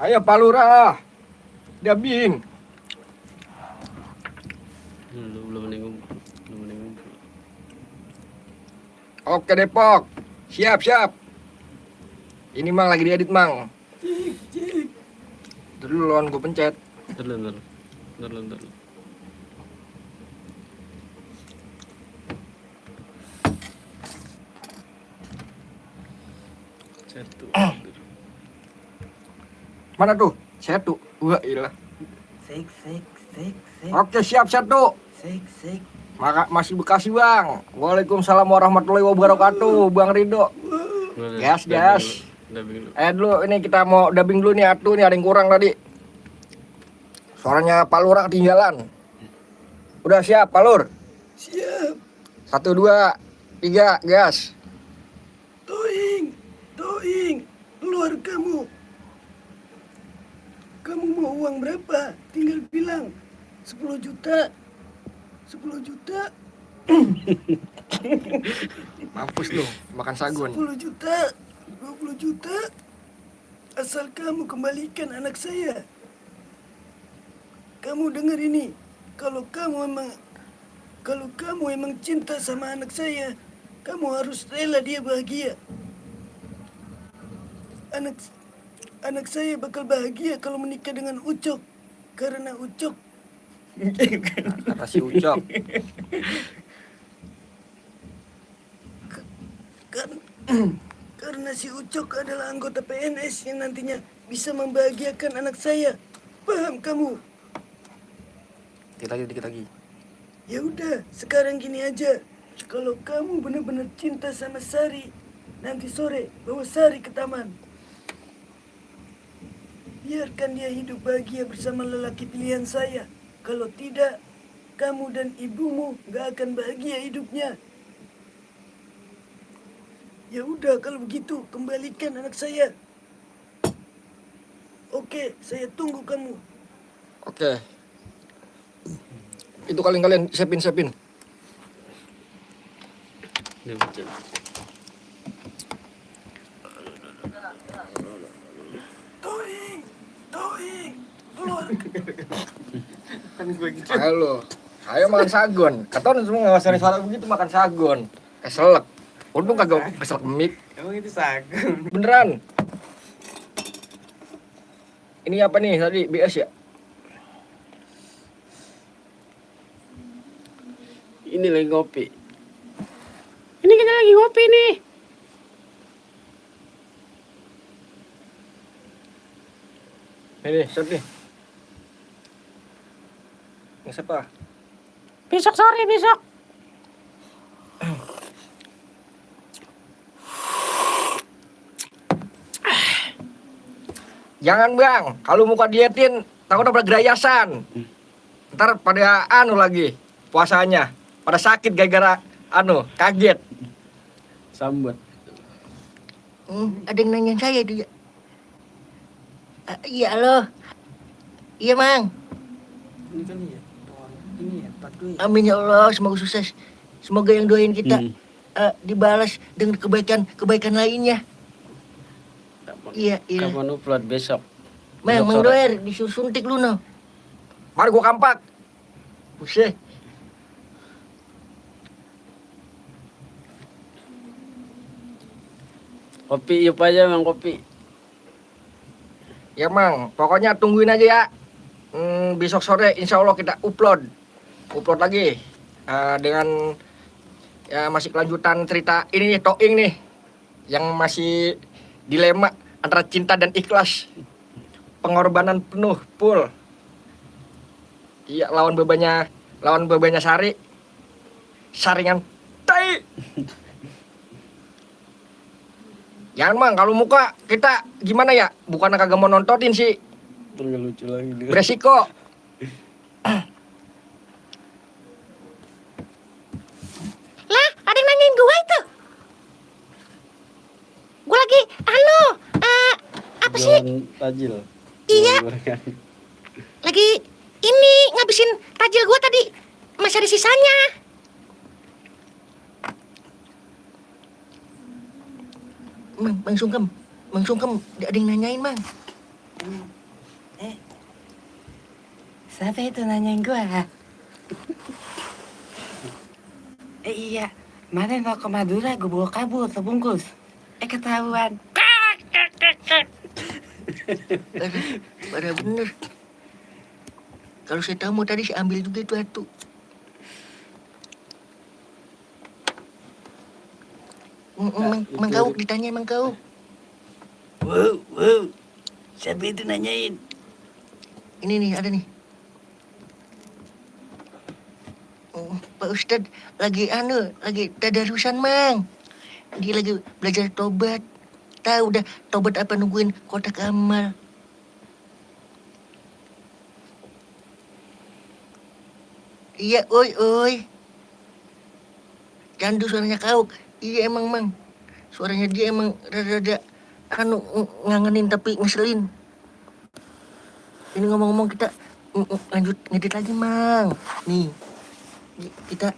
Ayo Palura, Dabing. Belum nengok. Oke Depok, siap. Ini Mang lagi diedit Mang. Cik. Duluan gue pencet. Ntar. Satu. Mana tuh? Satu. Wah ilah. Sek. Oke siap satu. Sek. Masih Bekasi Bang. Waalaikumsalam warahmatullahi wabarakatuh Bang Rido. Gas. Dabing dulu. Dulu ini kita mau dubbing dulu nih atuh nih ada yang kurang tadi. Suaranya Palura ketinggalan. Udah siap Palur? Siap. 1, 2, 3, gas. Toing. Keluar kamu. Kamu mau uang berapa? Tinggal bilang. 10 juta. Mampus lu, makan sagun. 10 juta. 20 juta. Asal kamu kembalikan anak saya. Kamu dengar ini. Kalau kamu emang cinta sama anak saya, kamu harus rela dia bahagia. Anak saya bakal bahagia kalau menikah dengan Ucok. Karena Ucok Kata si Ucok. karena si Ucok adalah anggota PNS yang nantinya bisa membahagiakan anak saya. Paham kamu? Dikit lagi. Ya udah, sekarang gini aja. Kalau kamu benar-benar cinta sama Sari, nanti sore bawa Sari ke taman. Biarkan dia hidup bahagia bersama lelaki pilihan saya. Kalau tidak, kamu dan ibumu gak akan bahagia hidupnya. Ya udah, kalau begitu kembalikan anak saya. Oke, saya tunggu kamu. Oke. Itu kalian siapin. Dia baca. Toing, keluar. Ayo makan sagun. Kata semua nggak suara begitu makan sagun. Keselak. Untung kagak keselak mic. Emang itu sagun. Beneran. Ini apa nih tadi BS ya? Ini lagi ngopi. Ini kita lagi ngopi nih. Ini siap nih. Ini siapa? Besok sore. Jangan Bang, kalau muka dietin takut ada gerayasan. Ntar pada lagi puasanya, pada sakit gara-gara kaget. Sambut. Ada yang nanyain saya itu ya. Iya halo. Iya Mang. Ini kan ya. Ini ya, patuh ya. Amin ya Allah, semoga sukses. Semoga yang doain kita dibalas dengan kebaikan lainnya. Iya. Kapan upload besok? Mang Besok sore. Doer disuruh suntik lu no. Mari gua kampak. Buset. Kopi yuk aja Mang, kopi. Ya Mang, pokoknya tungguin aja ya. Besok sore insya Allah kita upload lagi dengan ya masih kelanjutan cerita ini nih, Toing nih yang masih dilema antara cinta dan ikhlas, pengorbanan penuh full. Iya lawan bebannya Sari, saringan tai. Jangan Mang, kalau muka kita gimana ya? Bukan kagak mau nontonin sih. Terus lucu lagi. Beresiko. Lah, ada yang nanyain gua itu. Gua lagi apa sih? Jualan tajil. Iya. Jualan Lagi ini ngabisin tajil gua tadi. Masih ada sisanya. Mang Sungkem, ada yang nanyain, Mang. Siapa itu nanyain gua? Iya, kemarin mau ke Madura gua bawa kabur sebungkus. Ketahuan. Pada bener. Kalau saya tahu mau tadi saya ambil juga itu atu. Mang kau ditanya Mang kau. Wow. Siapa itu nanyain? Ini nih ada nih. Pak Ustadz lagi tadarusan Mang. Dia lagi belajar tobat. Tahu udah tobat apa nungguin kotak amal. Iya, oi. Candu suaranya kau. Iya emang Mang. Suaranya dia emang rada ngangenin tapi ngeselin. Ini ngomong-ngomong kita lanjut ngedit lagi Mang. Nih. Kita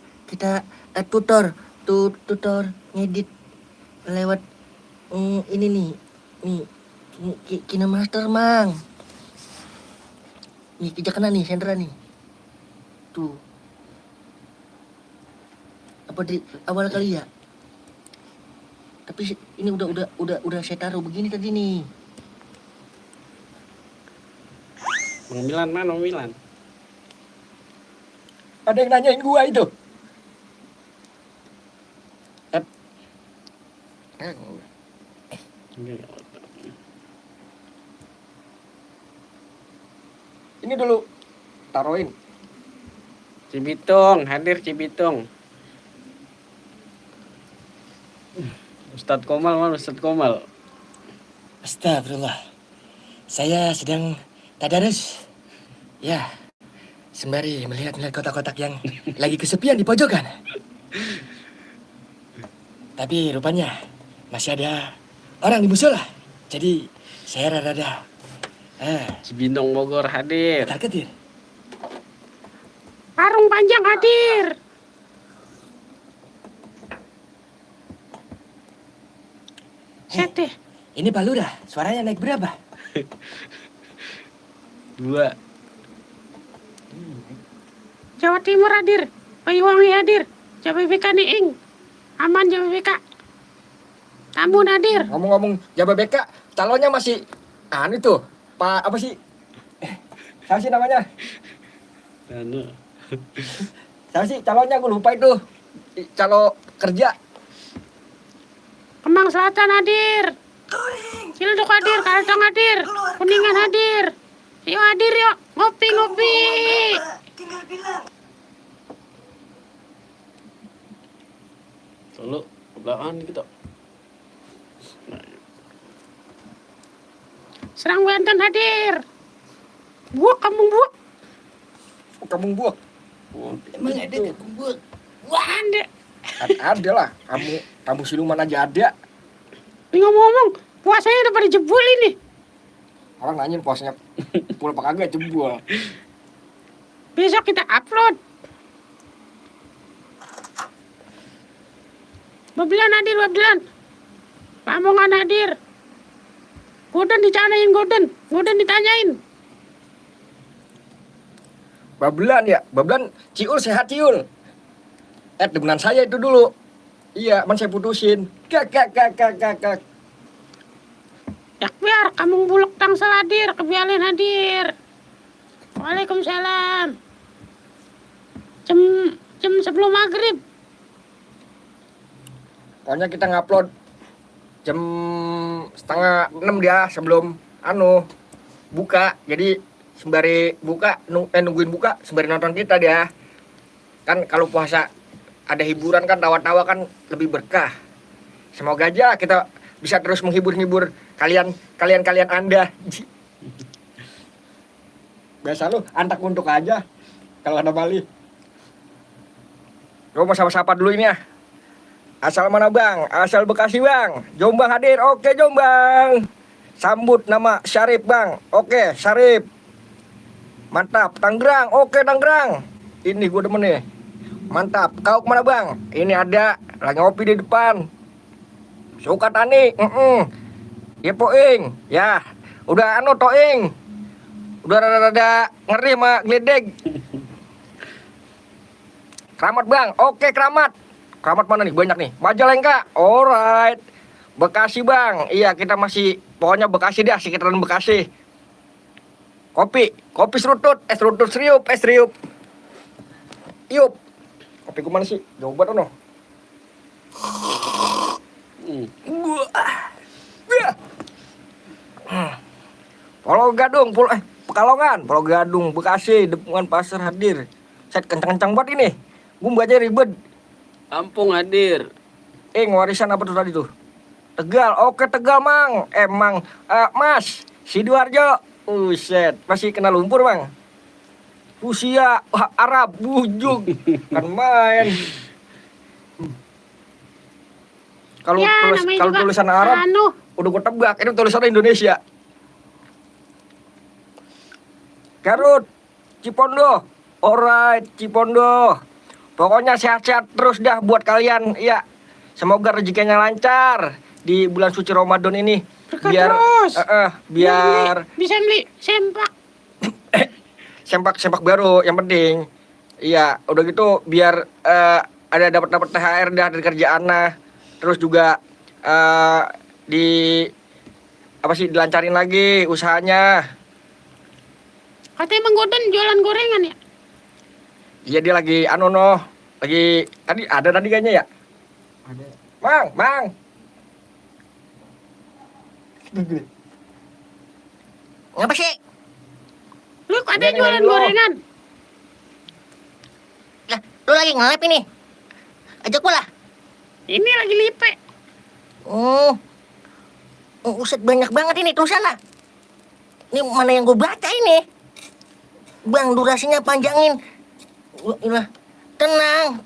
tutor ngedit lewat ini nih KineMaster Mang. Nih kita kena nih sendera nih. Tuh. Apa di awal kali ya? Tapi ini udah saya taruh begini tadi nih. Mang Milan mana Mang Milan? Ada yang nanyain gua itu. Ini dulu taruhin. Cibitung, hadir Cibitung. Ustadz Komal mana Ustadz Komal? Astagfirullah. Saya sedang tadarus. Ya, sembari melihat kotak-kotak yang lagi kesepian di pojokan. Tapi rupanya masih ada orang di musola. Jadi saya rada Cibinong Bogor hadir. terketir. Parung panjang hadir. Sete. Ini Pak Lurah, suaranya naik berapa? 2. Jawa Timur hadir. Banyuwangi hadir. JBBK Niing. Aman JBBK. Tambun hadir. Ngomong-ngomong Jababeka, calonnya masih itu Pak apa sih? Siapa sih namanya? Siapa sih calonnya? Gue lupa itu. Calo kerja. Kemang Selatan hadir. Ciledug hadir, Karatang hadir. Kuningan hadir. Yuk hadir yuk. Ngopi. Tinggal bilang. Solo belakang kita. Serang Banten hadir. Buak kampung buak. Kampung Buak. Emang ada kampung buak? Wah, ada. Ada lah. Kamu siluman aja ada. Ini ngomong-ngomong, puasanya udah pada jebol ini. Orang nanyain puasanya pula apa kagak jebol. Besok kita upload. Babelan hadir, Babelan. Lamongan hadir. Goden dicanain, Goden ditanyain. Babelan ya, Babelan Ciul sehat Ciul. Demenan saya itu dulu. Iya, man saya putusin. Kak. Ya biar Kampung Buluk Tangsel hadir, Kebialen hadir. Waalaikumsalam. Jam sebelum maghrib. Pokoknya kita ngupload jam 5:30 dia sebelum buka. Jadi sembari buka nungguin buka sembari nonton kita dia. Kan kalau puasa ada hiburan kan, tawa-tawa kan lebih berkah. Semoga aja kita bisa terus menghibur kalian Anda. Biasa lu antak untuk aja kalau ada Bali. Gue mau sapa-sapa dulu ini ya. Asal mana Bang? Asal Bekasi Bang. Jombang hadir. Oke Jombang. Sambut nama Syarif Bang. Oke Syarif. Mantap. Tangerang. Oke Tangerang. Ini gue demen nih. Mantap. Kau kemana Bang? Ini ada lagi ngopi di depan. Sukatani. Ya Poing. Ya. Udah toing. Udah rada-rada ngeri sama geledek. Keramat bang, oke keramat. Keramat mana nih? Banyak nih. Majalengka, alright. Bekasi bang, iya kita masih pokoknya Bekasi deh, sekitaran Bekasi. Kopi serutut, serutut seriup, seriup. Iup. Kopi gue mana sih? Jauh banget ono. Pulau Gadung, Pekalongan, Pulau Gadung, Bekasi, Depungan Pasar hadir. Set kencang-kencang banget ini. Gue baca ribet. Kampung hadir. Warisan apa tuh tadi tuh? Tegal, oke Tegal mang. Mas, Sidoarjo. Set, masih kena lumpur bang. Rusia, Arab, bujuk. Kan main. Kalau Ya, namanya juga tulisan Arab, anu. udah gue tebak. Ini tulisannya Indonesia. Garut, Cipondo, alright Cipondo. Pokoknya sehat-sehat terus dah buat kalian. Iya, semoga rezekinya lancar di bulan suci Ramadan ini. Berkah Biar, terus. biar Bisa beli sempak. sempak baru yang penting. Iya, udah gitu biar ada dapat THR dah dari kerjaan nah. Terus juga dilancarin lagi usahanya. Katanya Mang Godan jualan gorengan ya? Iya dia lagi lagi tadi kayaknya ya. Ada. Mang. Ngapa sih? Lu ada Gorengan jualan lo. gorengan? Lah, lu lagi nge-live ini. Ajak gua lah. Ini lagi lipe. Uset banyak banget ini tulisannya. Ini mana yang gua baca ini? Bang, durasinya panjangin. Ilah. Tenang.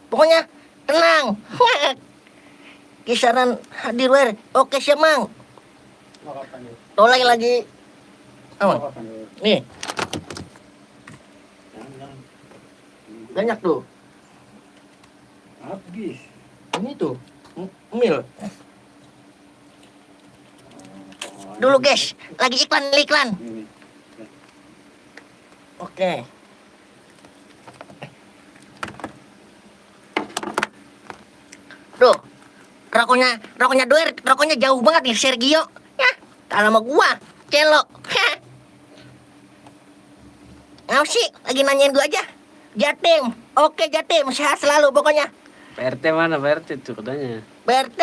Pokoknya tenang. Kisaran hadirware. Oke siap, Mang. Tolai lagi. Aman. Nih. Banyak tuh. Habis. Ini tuh mil. Dulu, guys. Lagi iklan. Oke. Tuh. Rokoknya doer, rokoknya jauh banget nih, Sergio. Ya, kalau sama gua, celok. Ngapa sih? Lagi nanyain gua aja. Jatim. Oke, Jatim. Sehat selalu pokoknya. PRT mana PRT tuh katanya? PRT.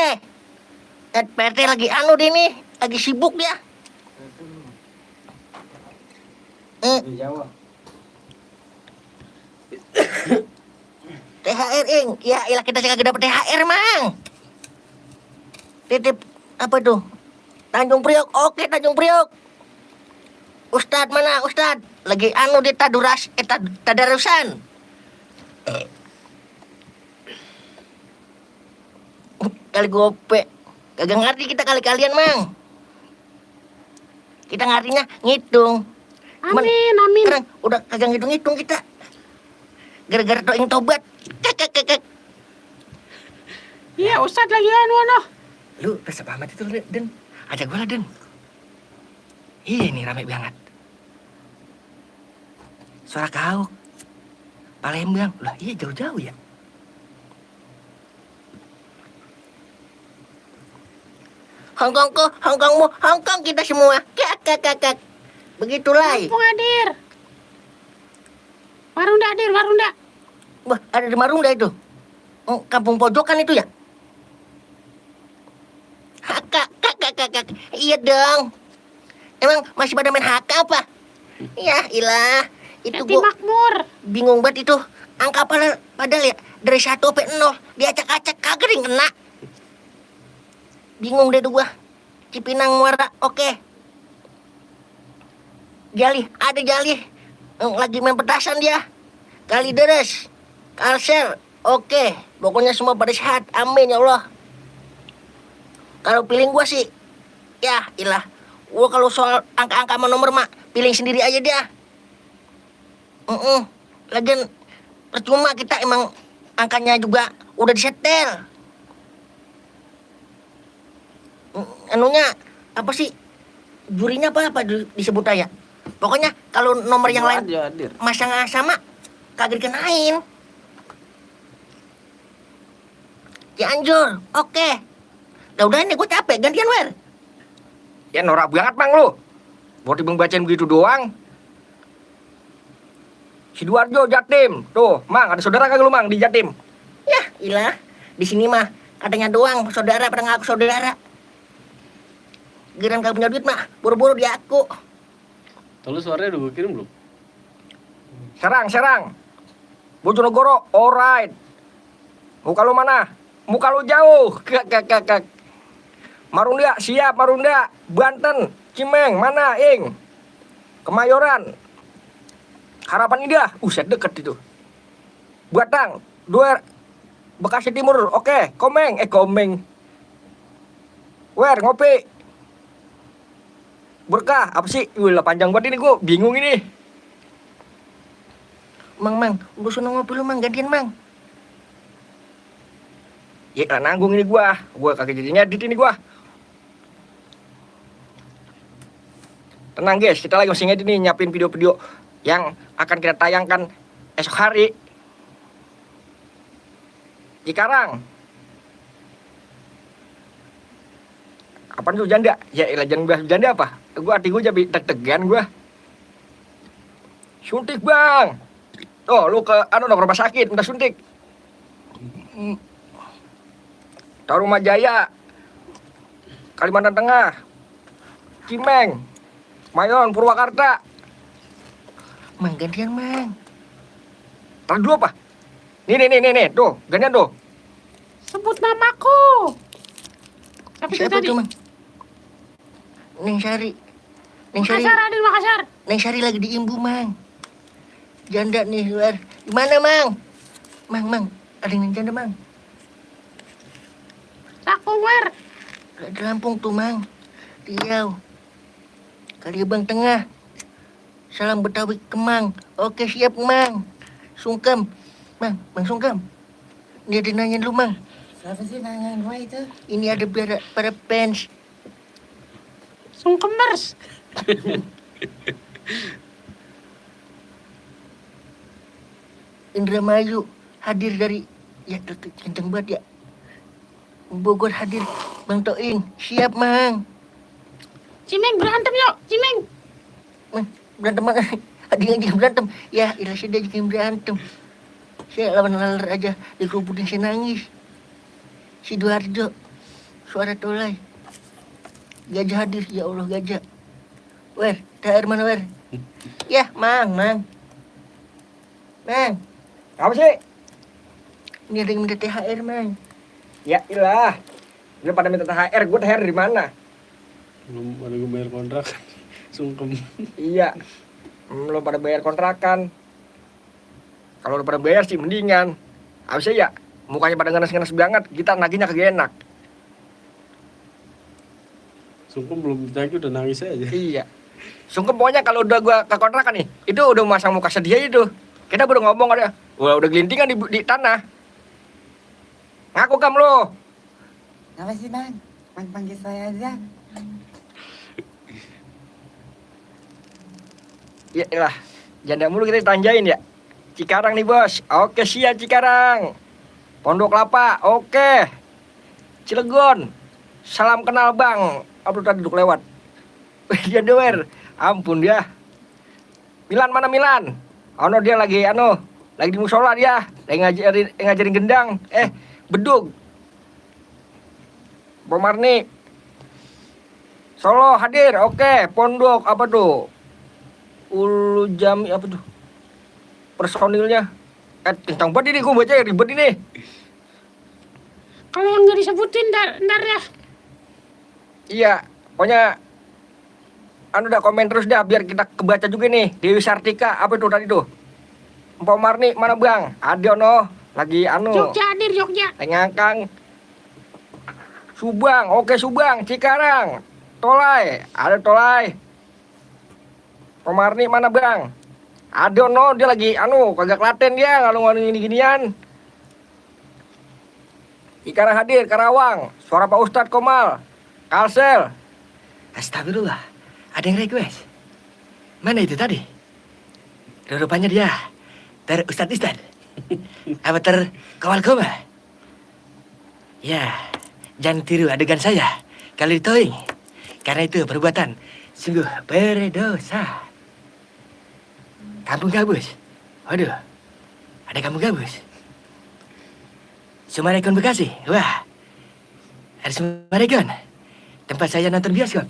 PRT lagi deh nih. Lagi sibuk dia. Di Jawa. THR, Ing. Ya, ilah kita kagak dapet THR, Mang. Titip, apa tuh? Tanjung Priok. Oke, Tanjung Priok. Ustadz mana, Ustadz? Lagi di tadarusan. Kali gope. Kagak ngerti kita kali-kalian, Mang. Kita ngertinya ngitung. Cuman Amin. sekarang udah kagak ngitung-ngitung kita. Gara-gara doing tobat. Kek. Iya, Ustadz lagi Lu rasa amat itu Den. Ajak gua lah Den. Iya nih rame banget. Suara kau. Palembang. Lah iya jauh-jauh ya. Hongkongmu, Hongkong kita semua. Kek. Begitulah. Kampung hadir. Warung hadir. Wah, ada di Marunda itu. Oh, kampung pojokan itu ya? Haka. Iya dong. Emang masih pada main haka apa? Ya, ilah. Itu Jati gua makmur. bingung banget itu. Angka padahal ya dari 1 sampai 0 diacak-acak kagak ada yang kena. Bingung deh tuh gua. Cipinang Muara, oke. Jali. Lagi main petasan dia. Kalideres, Kalsel, oke. Pokoknya semua pada sehat, amin ya Allah. Kalau pilih gua sih, ya ilah. Gua kalau soal angka-angka sama nomor mak, pilih sendiri aja dia. Lagian percuma kita emang angkanya juga udah disetel. Anunya apa sih? jurinya apa disebut aja. Pokoknya kalau nomor yang lain aja hadir. masang sama kagak dikenain. Cianjur, oke. Udah ini gue capek, gantian Wer. Ya norak banget Mang lu. Buat bacain begitu doang. Sidoarjo Jatim. Tuh, Mang, ada saudara kagak lu Mang di Jatim? Ya, ilah. Di sini mah katanya doang saudara pada ngaku saudara. Giran kagak punya duit mah, buru-buru diaku. Lalu suaranya udah gue kirim belum? Serang. Bojonegoro, alright. Muka lu mana? Muka lu jauh. Kak. Marunda, siap Marunda. Banten, Cimeng, mana Ing? Kemayoran. Harapan Indah, set deket itu. Batang, Duer, Bekasi Timur, oke. Komeng. Wer, ngopi. Berkah, apa sih? Wih, panjang banget ini, gue bingung ini. Mang, lu sono ngopi lu Mang, gantian Mang. Ya nanggung ini gua kagak jadi ngedit ini gua. Tenang guys, kita lagi masih ngedit nih, nyiapin video-video yang akan kita tayangkan esok hari. Cikarang. Apaan tuh janda? Ya elah jangan bahas janda apa? Gua hati gua jadi deg-degan gua. Suntik bang. Oh lu ke rumah sakit minta suntik. Tarumajaya, Kalimantan Tengah, Cimeng, Mayon, Purwakarta. Mang, gantian Mang. Tar dulu apa? Nih, tuh, gantian tuh. Sebut namaku. Siapa tuh Mang? Neng Sari. Makassar, Adil, Makassar. Neng Sari lagi diimbu Mang. Janda nih luar. Di mana Mang? Mang, ada yang janda Mang. Aku Wer. Di Lampung tuh Mang. Riau. Kaliabang Tengah. Salam Betawi Kemang. Oke siap Mang. Sungkem. Mang Sungkem. Ini ada nanyain lu Mang. Siapa sih nanyain gua itu? Ini ada para fans. Sungkemers. Indramayu hadir dari ya kenceng banget ya. Bogor hadir Bang Toing. Siap Mang. Cimeng berantem yuk, Cimeng. Mang berantem Mang. Adik aja berantem. Ya ilah saya juga berantem. Saya lawan laler aja dikerubutin saya nangis. Sidoarjo. Suara tolai. Gajah hadir, ya Allah gajah. Wer, THR mana Wer? Ya, Mang. Mang. Apa sih? Ini ada yang minta THR, Mang. Ya ilah, lu pada minta THR, gue THR dari mana? Belum ada gue bayar kontrak. Sungkem. Iya, belum pada bayar kontrakan. Kalau udah pada bayar sih mendingan. Abisnya ya, mukanya pada ngenes-ngenes banget, kita nagihnya kagak enak. Sungkem belum ditagih udah nangis aja. Iya. Sungkem pokoknya kalau udah gua ke kontrakan nih, itu udah masang muka sedih aja tuh. Kita baru ngomong ada, wah udah gelintingan di tanah. Ngaku kam lo. Apa sih Bang? Panggil saya aja. Ya lah, janda mulu kita ditanjain ya. Cikarang nih bos, oke siap Cikarang. Pondok Kelapa, oke. Cilegon, salam kenal bang. Aduh tadi duduk lewat. Ya doer, ampun dia. Milan mana Milan? Ono dia lagi lagi di musola dia, lagi ngajarin gendang. Bedug. Bomarni. Solo hadir, oke. Pondok apa tuh? Ulu Jami apa tuh? Personilnya. Kencang banget ini gue baca ya, ribet ini. Kalau yang nggak disebutin, ntar ya. Iya, pokoknya udah komen terus dah biar kita kebaca juga nih. Dewi Sartika apa tuh tadi tuh? Mpok Marni mana bang? Adiono lagi Jogja hadir, Jogja. Ngangkang. Subang, oke Subang, Cikarang. Tolai, ada Tolai. Mpok Marni mana bang? Adiono dia lagi kagak Klaten dia kalau gini-ginian. Cikarang hadir, Karawang. Suara Pak Ustadz Komal. Kalsel. Astagfirullah. ada yang request. Mana itu tadi? Rupanya dia Ustadz. Apa kowal koma? Ya, jangan tiru adegan saya kalau ditowing. Karena itu perbuatan sungguh berdosa. Kampung gabus. Waduh, ada kampung gabus. Sumarekon Bekasi. Wah, ada Sumarekon. Tempat saya nonton bioskop.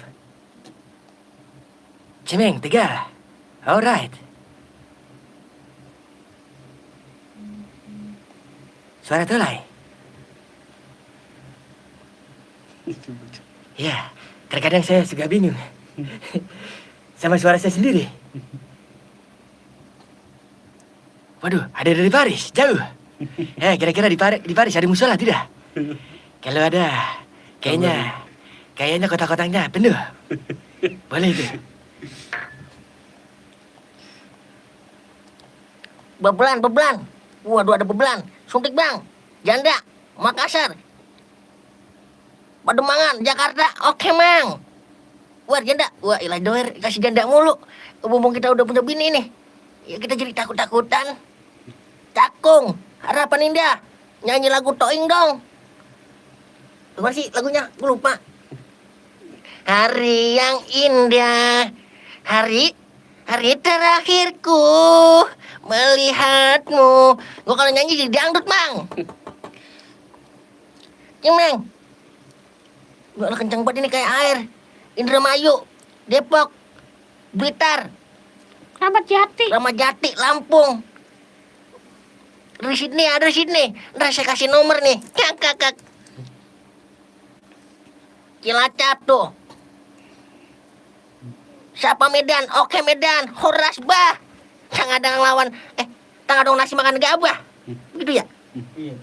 Cimeng, Tegal. Alright. Suara Tolai. Ya, terkadang saya suka bingung. Sama suara saya sendiri. Waduh, ada dari Paris, jauh. Kira-kira di Paris ada musola tidak? Kalau ada, kayaknya kota-kotanya penuh. Boleh itu. Bebelan. Waduh, ada bebelan. Suntik bang. Janda. Makassar. Pademangan. Jakarta. Oke mang. Wah janda. Wah ilah doer. Kasih janda mulu. Bumbung kita udah punya bini nih. Ya kita jadi takut-takutan. Cakung. Harapan Indah. Nyanyi lagu Toing dong. Gimana sih lagunya? Gue lupa. Hari yang indah. Hari terakhirku melihatmu. Gue kalau nyanyi jadi dangdut, Mang. Cimeng. Gue kenceng banget ini kayak air. Indramayu, Depok, Blitar, Kramat Jati. Lampung. Dari Sydney. Ntar saya kasih nomor nih. Kakak. Cilacap tuh. Siapa Medan? Oke Medan. Horas bah. Tang ada ngelawan. Tang ada nasi makan gabah. Gitu ya? Iya.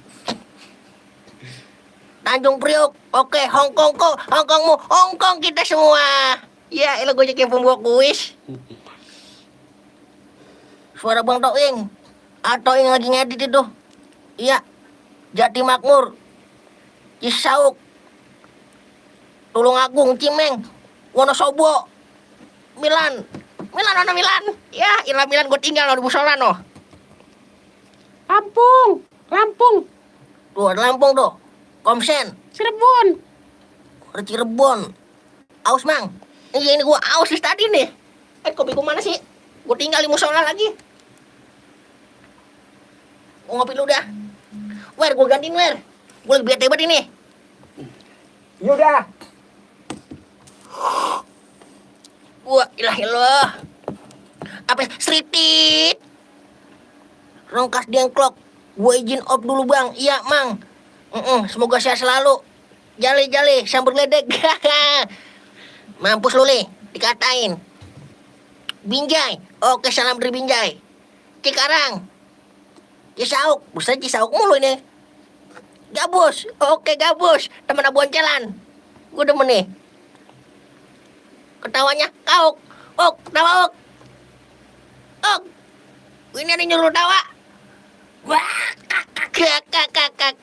Tanjung Priok. Oke, Hongkong kita semua. Ya, elah gue jadi pembawa kuis. Suara Bang Toing. Toing lagi ngedit itu. Iya. Jati Makmur. Cisauk. Tulungagung, Cimeng. Wonosobo. Milan. Ya, ilah Milan gue tinggal di musola no. Lampung. Tuh, ada Lampung tuh. Komsen. Cirebon. Aus, Mang. Iya, ini gua aus sih tadi nih. Kopi gua mana sih? Gua tinggal di musola lagi. Gua ngopi dulu dah. Wer, gua gantiin, Wer. Gua lagi bete banget ini. Yaudah. Wah, ilah. Apa? Seritit. Rongkas diengklok. Gua izin op dulu, Bang. Iya, Mang. Semoga sehat selalu. Jali, sambur ledek. Mampus lu, Le. Dikatain. Binjai. Oke, salam dari Binjai. Cikarang. Cisauk. Buset, Cisauk mulu ini. Gabus. Oke, Gabus. Temen aboncelan. Gue demen nih. Ketawanya kauk. Tawa. Ini ada nyuruh tawa. Wah, kakak.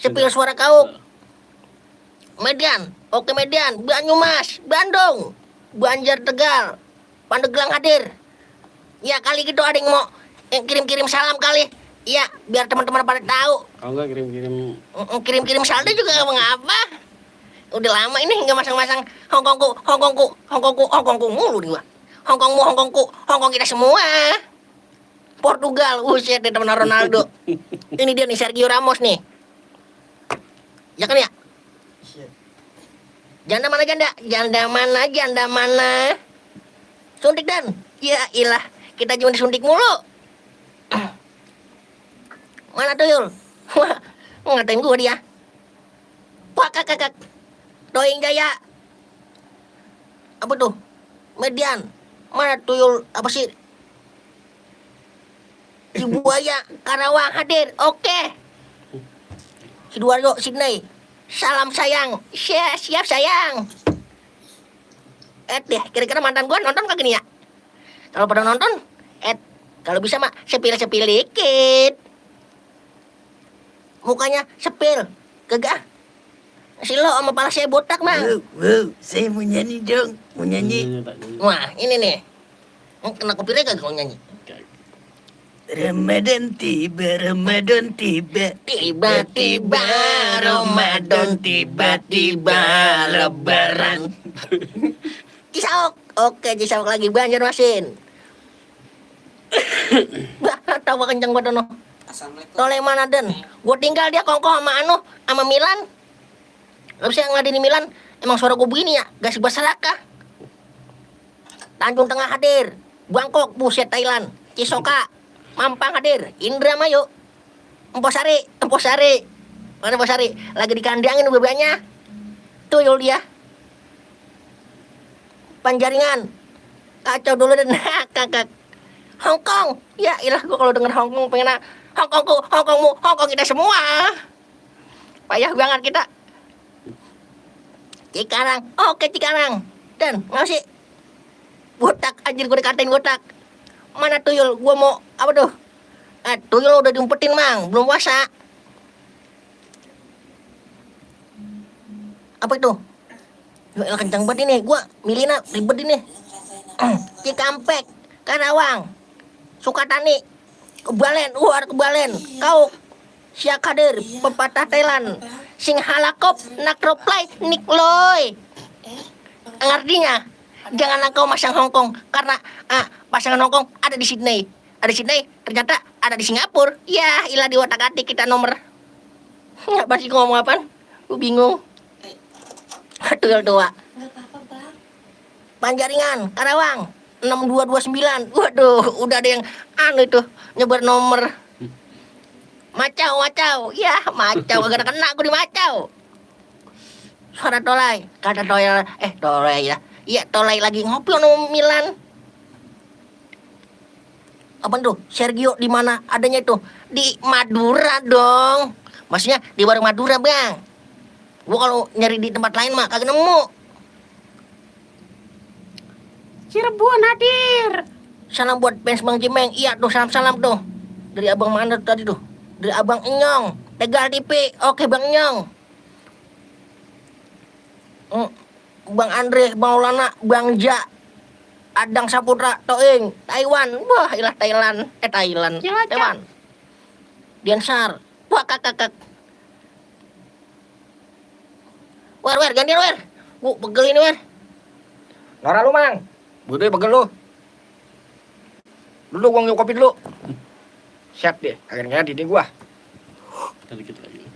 Sepil suara kauk. Medan. Oke Medan. Banyumas. Bandung. Banjar Tegal. Pandeglang hadir. Ya kali gitu ada yang mau kirim-kirim salam kali. Iya biar teman-teman pada tahu. Kalau enggak kirim-kirim Kirim-kirim saldo juga gak mengapa. Udah lama ini nggak masang-masang Hongkongku mulu nih gua. Hongkong kita semua. Portugal. Buset deh teman Ronaldo. Ini dia nih Sergio Ramos nih. Ya kan ya? Janda mana? Suntik dan? Ya ilah, kita cuma disuntik mulu. Mana tuyul? Wah, ngatain gua dia. Wah, kakak. Toing Jaya. Apa tuh? Median. Mana tuyul? Apa sih? Cibuaya, Karawang hadir. Oke. Sidoarjo, Sydney. Salam sayang. Siap sayang. Deh, kira-kira mantan gua nonton kagak nih ya? Kalau pada nonton, kalau bisa mah sepil dikit. Mukanya sepil, kagak? Si lo sama pala saya botak, Mang. Wow, saya mau nyanyi dong. Mau nyanyi. Nyanyi, tak nyanyi. Wah, ini nih. Kena copyright kagak kalau nyanyi? Ramadan tiba, Ramadan tiba. Tiba-tiba Ramadan, tiba-tiba Lebaran. Cisauk. Oke, Cisauk lagi Banjarmasin. Bah, tawa kencang banget no. Toleh mana Den? Gue tinggal dia kongko sama Milan. Gak bisa ngeladeni Milan. Emang suara gue begini ya? Gak sebuah seraka. Tanjung Tengah hadir. Bangkok, buset Thailand. Cisoka, Mampang hadir. Indramayu. Emposari. Mana Emposari? Lagi dikandangin bebannya. Tuyul dia. Panjaringan. Kacau dulu dan kakak. Hongkong. Ya ilah gue kalau denger Hongkong pengen Hongkong kita semua. Payah banget kita. Cikarang. Oke Cikarang. Dan masih botak anjir gue dikatain botak. Mana tuyul? Gue mau apa tuh? Tuyul udah diumpetin Mang, belum puasa. Apa itu? Ya kencang banget ini. Gue Milina ribet ini. Cikampek, Karawang, Sukatani, Kebalen, Kebalen, Kau, Siakadir, pepatah Thailand, Singhalakop, Nakroplay, Nikloy. Artinya, jangan kau masang Hongkong karena pasangan Hongkong ada di Sydney. Ada di Sydney, ternyata ada di Singapura. Ya, ilah di otak-atik kita nomor. Nggak pasti ngomong apaan? Gue bingung. Tuyul tua. Panjaringan, Karawang, 6229. Waduh, udah ada yang itu nyebar nomor. Macau. Ya, Macau agak kena aku di Macau. Suara Tolai, kata Tolai, Tolai ya. Iya, Tolai lagi ngopi sama Milan. Apa tuh? Sergio di mana adanya itu? Di Madura dong. Maksudnya di warung Madura, Bang. Gua kalau nyari di tempat lain mah kagak nemu. Cirebon hadir. Salam buat fans Bang Jimeng. Iya tuh, salam tuh. Dari Abang mana tadi tuh? Dari Abang Enyong. Tegal TV. Oke, Bang Enyong. Bang Andre, Bang Maulana, Bang Ja, Adang Saputra, Toing, Taiwan. Wah, ilah Thailand. Thailand. Cilacap. Taiwan. Diansar. Wah, kakak. Wer, gantian, Wer. Gua pegel ini, Wer. Nora lu, Mang. Butuh pegel lu. Dulu gua kopi dulu. Siap deh, akhirnya dini gua. Kita dikit lagi.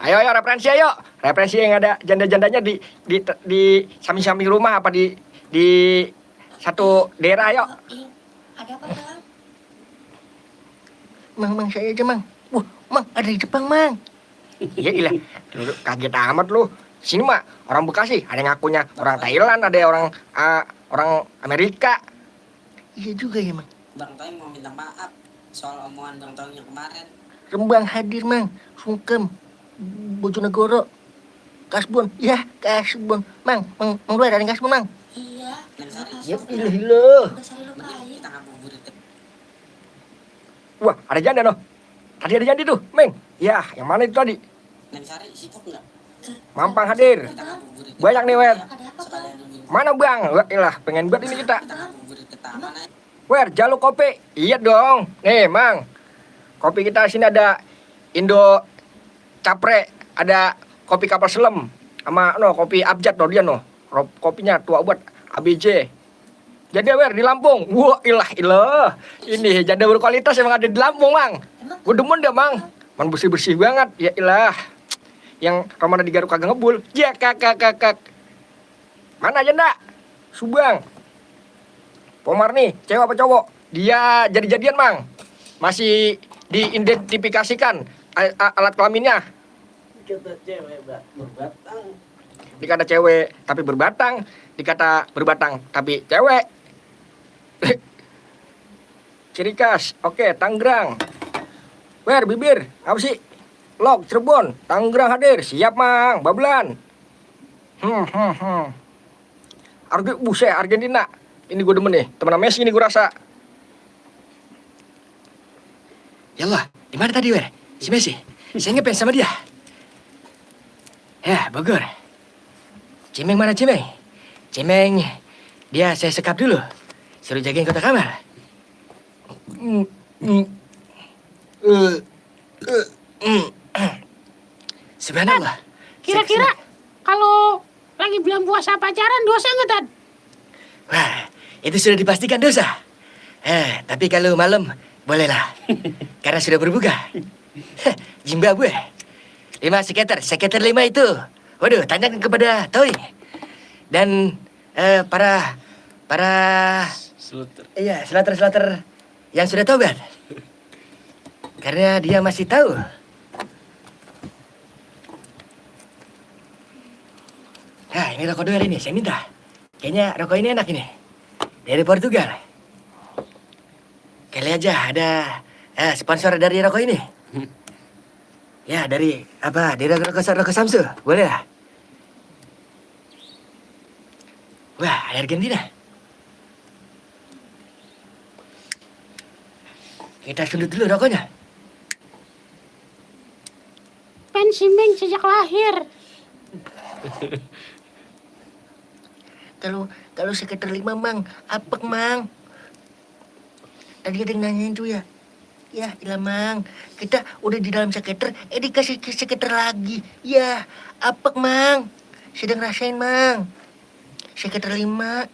Ayo referensi ayo. Referensi yang ada janda-jandanya di samping-samping rumah apa di satu daerah ayo. Ada apa, Bang? Mang, saya aja, Mang. Wah, Mang, ada di Jepang, Mang. Iya gila. Kaget amat lu. Sini mah orang Bekasi, ada yang ngakunya orang Thailand, ada yang orang Amerika. Iya juga ya, Mang. Bang Toy mau minta maaf soal omongan Bang Toy yang kemarin. Rembang hadir, Mang. Sungkem. Bojonegoro. Kasbon. Ya, Kasbon. Mang Dua dari Kasbon, Mang. Iya. Ya, ilah. Mending kita ngabuburit. Wah, ada janda noh. Tadi ada janda tuh, Meng. Ya, yang mana itu tadi? Neng Sari sibuk nggak? Mampang hadir. Kita ngabuburit. Banyak nih, Wer. Sekalian nungguin Mana Bang? Wah, ilah, pengen buat ini kita. kita ngabuburit ke taman aja. Wer, jaluk kopi. Iya dong. Nih, Mang. Kopi kita sini ada Indo Capre, ada kopi kapal selam, sama kopi abjad dia kopinya tua buat ABJ. Jadi Wer di Lampung. Wah, ilah. Ini janda berkualitas emang ada di Lampung, Mang. Gue demen dah, Mang. Man bersih-bersih banget. Ya ilah. Yang Romana di Garut kagak ngebul. Ya kakak. Mana janda? Subang. Pomar nih, cewek apa cowok? Dia jadi-jadian, Mang. Masih diidentifikasikan alat kelaminnya. Kata cewek berbatang. Dikata cewek tapi berbatang, dikata berbatang tapi cewek. Ciri khas, oke, Tangerang. Wer, bibir, apa sih? Lok, Cirebon, Tangerang hadir, siap Mang, Babelan. Buset, Argentina. Ini gue demen nih, temen Messi ini gue rasa. Ya Allah, di mana tadi, Wer? Si Messi, saya ngefans sama dia. Ya, Bogor. Cimeng mana Cimeng? Cimeng, dia saya sekap dulu. Suruh jagain kotak kamar. Subhanallah. Kira-kira kalau lagi bulan puasa pacaran dosa nggak, Tad? Wah, itu sudah dipastikan dosa. Tapi kalau malam, bolehlah. Karena sudah berbuka. Zimbabwe. 5 seketer 5 itu. Waduh, tanyakan kepada Toy. Dan para Sluter. iya, slater yang sudah tobat. Karena dia masih tahu. Nah, ini rokok doer ini, saya minta. Kayaknya rokok ini enak ini. Dari Portugal. Kali aja ada sponsor dari rokok ini. Ya, dari apa? Dari rokok Samsu. Boleh lah. Wah, Argentina. Kita sundut dulu rokoknya. Pensimen sejak lahir. Kalau sekitar 5 mang, apek mang. Tadi ada yang nanyain tuh ya. Ya, ilah mang. Kita udah di dalam sekitar, dikasih sekitar lagi. Ya, apek mang. Sedang rasain mang. Sekitar 5.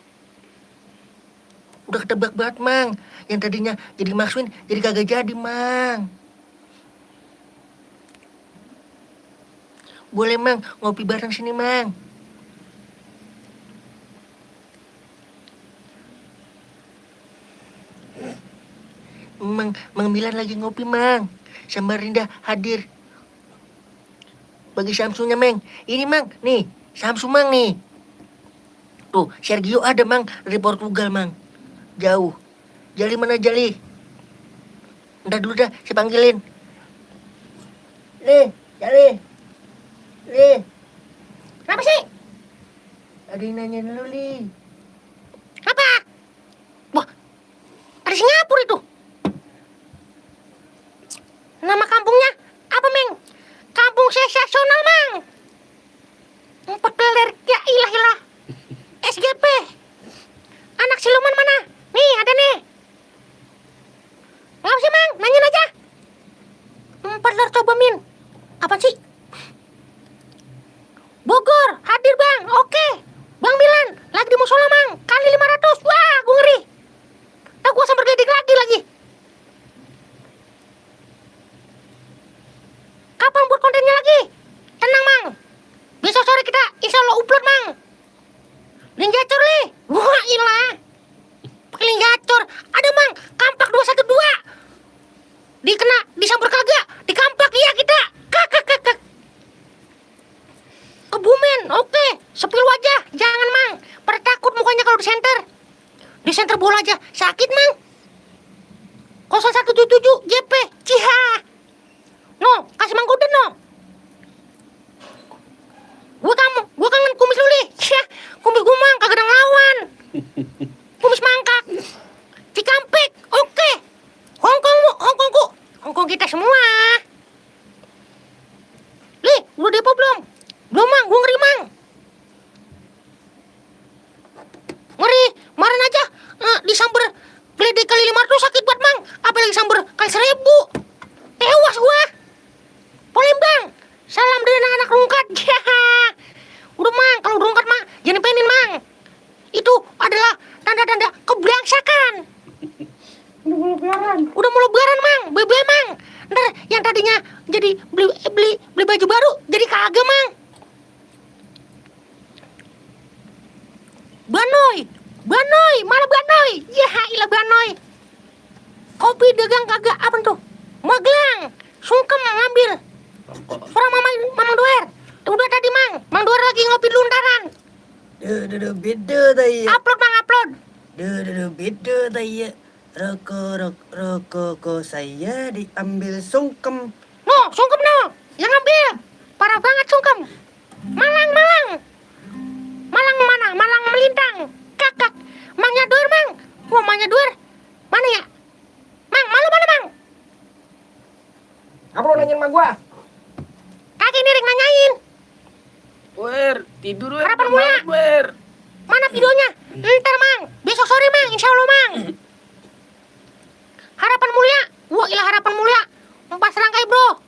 Udah ketebak banget mang. Yang tadinya jadi Maxwin, jadi kagak jadi mang. Boleh mang, ngopi bareng sini mang. Mang Milan lagi ngopi, Mang. Samarinda hadir. Bagi Samsunya, Mang. Ini, Mang. Nih, Samsu, Mang, nih. Tuh, Sergio ada, Mang. Dari Portugal, Mang. Jauh. Jali mana, Jali? Ntar dulu dah, saya panggilin. Nih, Jali. Nih. Kenapa sih? Ada yang nanya dulu, Li. Apa? Wah, ada Singapura itu. Nama kampungnya apa, Meng? Kampung sensasional, Mang. 4 peler, ya ilah. SGP. Anak siluman mana? Nih, ada nih. Ngapa sih, Mang? Nanyain aja. 4 peler coba, Min. Apa sih? Bogor, hadir, Bang. Oke. Bang Milan, lagi di musola, Mang. Kali 500. Wah, gue ngeri. Ntar gue sambar gedik lagi. Kapan buat kontennya lagi? Tenang, Mang. Besok sore kita insya Allah upload, Mang. Link gacor, Li. Wah, ilah. Pakai link gacor. Ada, Mang. Kampak 212. Disambar kagak. Dikampak, iya kita. Kak. Kebumen, oke. Sepil wajah. Jangan, Mang. Pada takut mukanya kalau disenter. Disenter bola aja. Sakit, Mang. 0177 JP. Ciha. No, kasih Mang Guden, no. Gua kangen kumis lu, Li. Syah, kumis gua, Mang, kagak ada ngelawan. Kumis mangkak. Cikampek, oke. Hongkong kita semua. Li, udah depo belum? Belum, Mang, gua ngeri, Mang. Ngeri, kemarin aja disamber geledek kali 500 sakit banget, Mang. Apalagi samber kali 1000. Tewas gua. Palembang, salam dari anak-anak rungkat. Udah, Mang, kalau rungkat, Mang, jangan penin, Mang. Itu adalah tanda-tanda keblangsakan. Udah mau lebaran, Mang. Bebe, Mang. Ntar yang tadinya jadi beli baju baru jadi kagak, Mang. Banoy, malah Banoy. Ya, ilah Banoy. Kopi dagang kagak apa tuh? Magelang, sungkem ngambil. Orang Mamang Doer. Udah tadi, Mang. Mang Doer lagi ngopi di luntaran. Beda tadi. Upload, Mang, upload. Beda tadi. Rokok saya diambil sungkem. No, sungkem no. Yang ambil. Parah banget sungkem. Malang. Malang mana? Malang melintang. Kakak. Mangnya Doer, Mang. Wah, Mangnya Doer. Mana ya? Mang, malu mana, Mang? Apa lo nanyain Mang gua. Kagak nih Rek nanyain. Wer, tidur wer. Harapan mulia. Wer. Mana videonya? Ntar Mang, besok sore Mang, insya Allah Mang. Harapan mulia, wah ilah harapan mulia. 4 serangkai bro.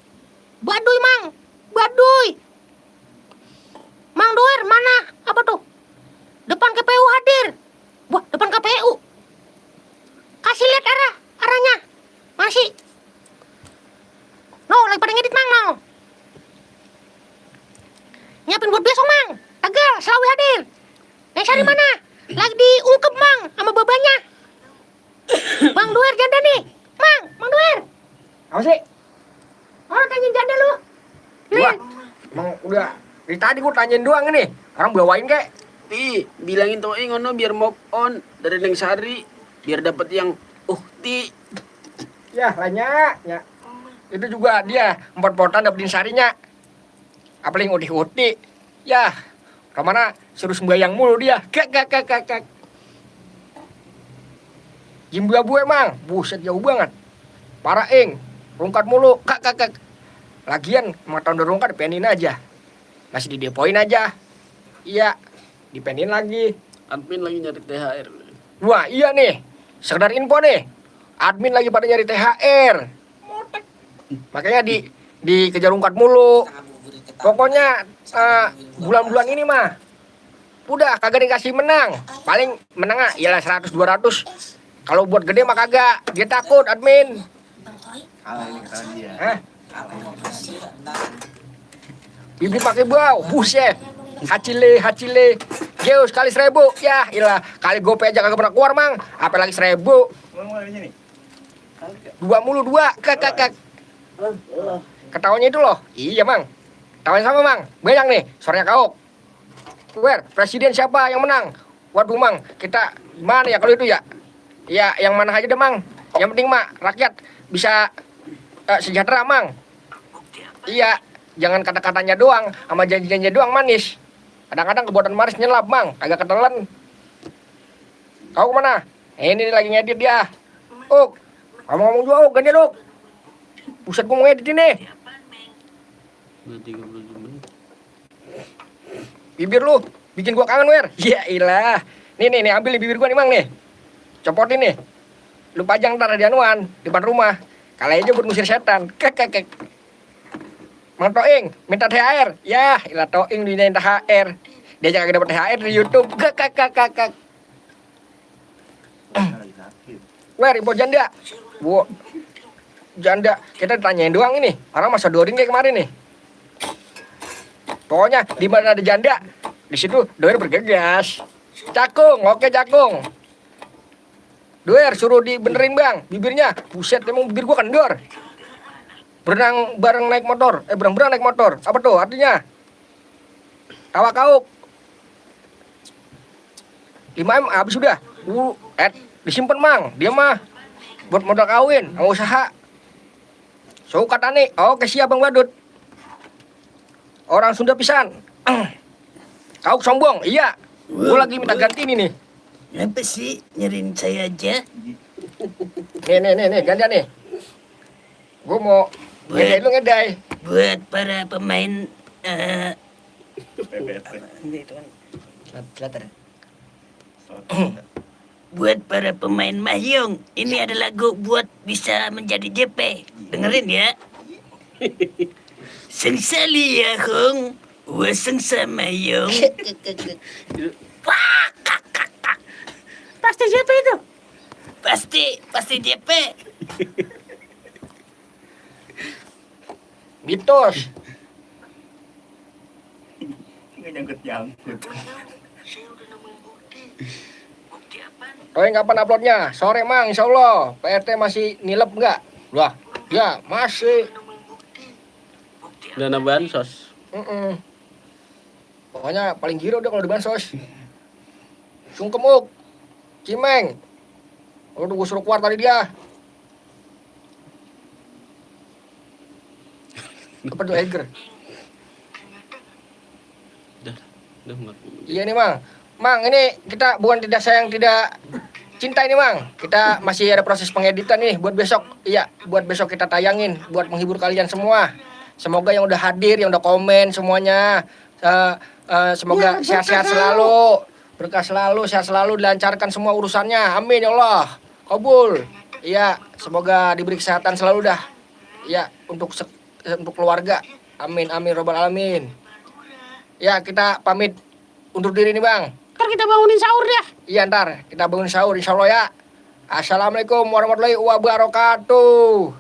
Baduy Mang, baduy. Mang Doer mana? Apa tuh? Depan KPU hadir. Wah depan KPU. Kasih lihat arahnya. Mana sih? No, lagi pada ngedit Mang, no. Nyiapin buat besok Mang. Tegal, Selawi hadir. Neng Sari mana? Lagi diungkep Mang sama babanya. Bang Doer janda nih. Mang Doer. Apa sih? Oh tanyain janda lu. Gua emang udah dari tadi gua tanyain doang ini. Orang bawain kek. Ti, bilangin Toing ngono biar move on dari Neng Sari. Biar dapet yang Ti. Ya, lainnya. Ya. Itu juga dia empot-potan dapetin sarinya. Apalagi uti-uti. Ya, kemana suruh sembahyang mulu dia. Kak. Zimbabwe emang, buset jauh banget. Parah ing, rungkat mulu. Kak. Lagian, emang tahun udah rungkat dipenin aja. Masih didepoin aja. Iya, dipenin lagi. Admin lagi nyari THR. Wah iya nih, sekedar info nih. Admin lagi pada nyari THR. Makanya dikejar rungkat mulu. Tengah bubur ketawa. Pokoknya bulan-bulan ini mah udah kagak dikasih menang. Paling menang ialah 100-200. Kalau buat gede mah kagak. Dia takut admin. Hah? Bibir pakai bau, buset. Hacile. Jauh sekali 1000. Ya, ilah. Kali gope aja kagak pernah keluar, Mang. Apalagi 1000. 2 mulu 2. Kak. Ketawanya itu loh. Iya, Mang. Ketawanya sama, Mang. Bayang nih, suaranya kaok. Wer, presiden siapa yang menang? Waduh, Mang. Kita gimana ya kalau itu ya? Ya, yang mana aja deh, Mang. Yang penting, Mak, rakyat bisa sejahtera, Mang. Iya, jangan kata-katanya doang, sama janji-janjinya doang manis. Kadang-kadang kebuatan manis nyelap, Mang. Kagak ketelan. Kau kemana? Ini lagi ngedit dia. Ngomong-ngomong juga, ganti Uk. Buset, gua mau ngedit ini. Udah 37 menit. Bibir lu, bikin gua kangen, Wer. Ya ilah. Nih, ambil nih bibir gua nih, Mang, nih. Copotin nih. Lu pajang ntar di anuan, depan rumah. Kali aja buat ngusir setan. Kek. Mang Toing, minta THR. Ya, ilah Toing dinyain THR. Dia jangan dapat THR di YouTube. Kek. Wer, ibu janda. Bu, janda. Kita ditanyain doang ini. Orang masa doring kayak kemarin nih. Pokoknya di mana ada janda, di situ Doer bergegas. Cakung, oke Cakung. Doer suruh dibenerin Bang, bibirnya. Buset, emang bibir gua kendor. Berenang bareng naik motor. Berang-berang naik motor. Apa tuh artinya? Tawa kauk. 5M habis sudah. Disimpan Mang. Dia mah buat modal kawin, mau usaha. Suka tani. Oke siap Bang Badut. Orang Sunda pisan. Kauk sombong. Iya. Gua lagi minta ganti ini nih. Apa sih nyariin saya aja? Nih, gantian nih. Gua mau ngedai lu ngedai. Buat para pemain buat para pemain mahjong, ini ada lagu buat bisa menjadi JP. Dengerin ya. Sengsali ya hong, waseng sama yong. Pasti JP itu. Pasti JP. Mitos. Toing kapan uploadnya? Sore Mang, insya Allah. PRT masih nilep nggak? Wah, ya masih. Dana bansos. Pokoknya paling giro udah kalau di bansos. Sungkem Uk. Cimeng. Udah gue suruh keluar tadi dia. Apa tuh Eger? Udah enggak. Iya nih Mang. Mang ini kita bukan tidak sayang tidak cinta ini Mang. Kita masih ada proses pengeditan nih buat besok. Iya, buat besok kita tayangin buat menghibur kalian semua. Semoga yang udah hadir, yang udah komen semuanya, semoga Ya, sehat-sehat berkah selalu, berkah selalu, sehat selalu, dilancarkan semua urusannya. Amin ya Allah. Kabul. Iya, semoga diberi kesehatan selalu dah. Iya, untuk keluarga. Amin, amin, robbal alamin. Ya, kita pamit undur diri nih, Bang. Ntar kita bangunin sahur ya. Iya, ntar kita bangun sahur, insya Allah ya. Assalamualaikum warahmatullahi wabarakatuh.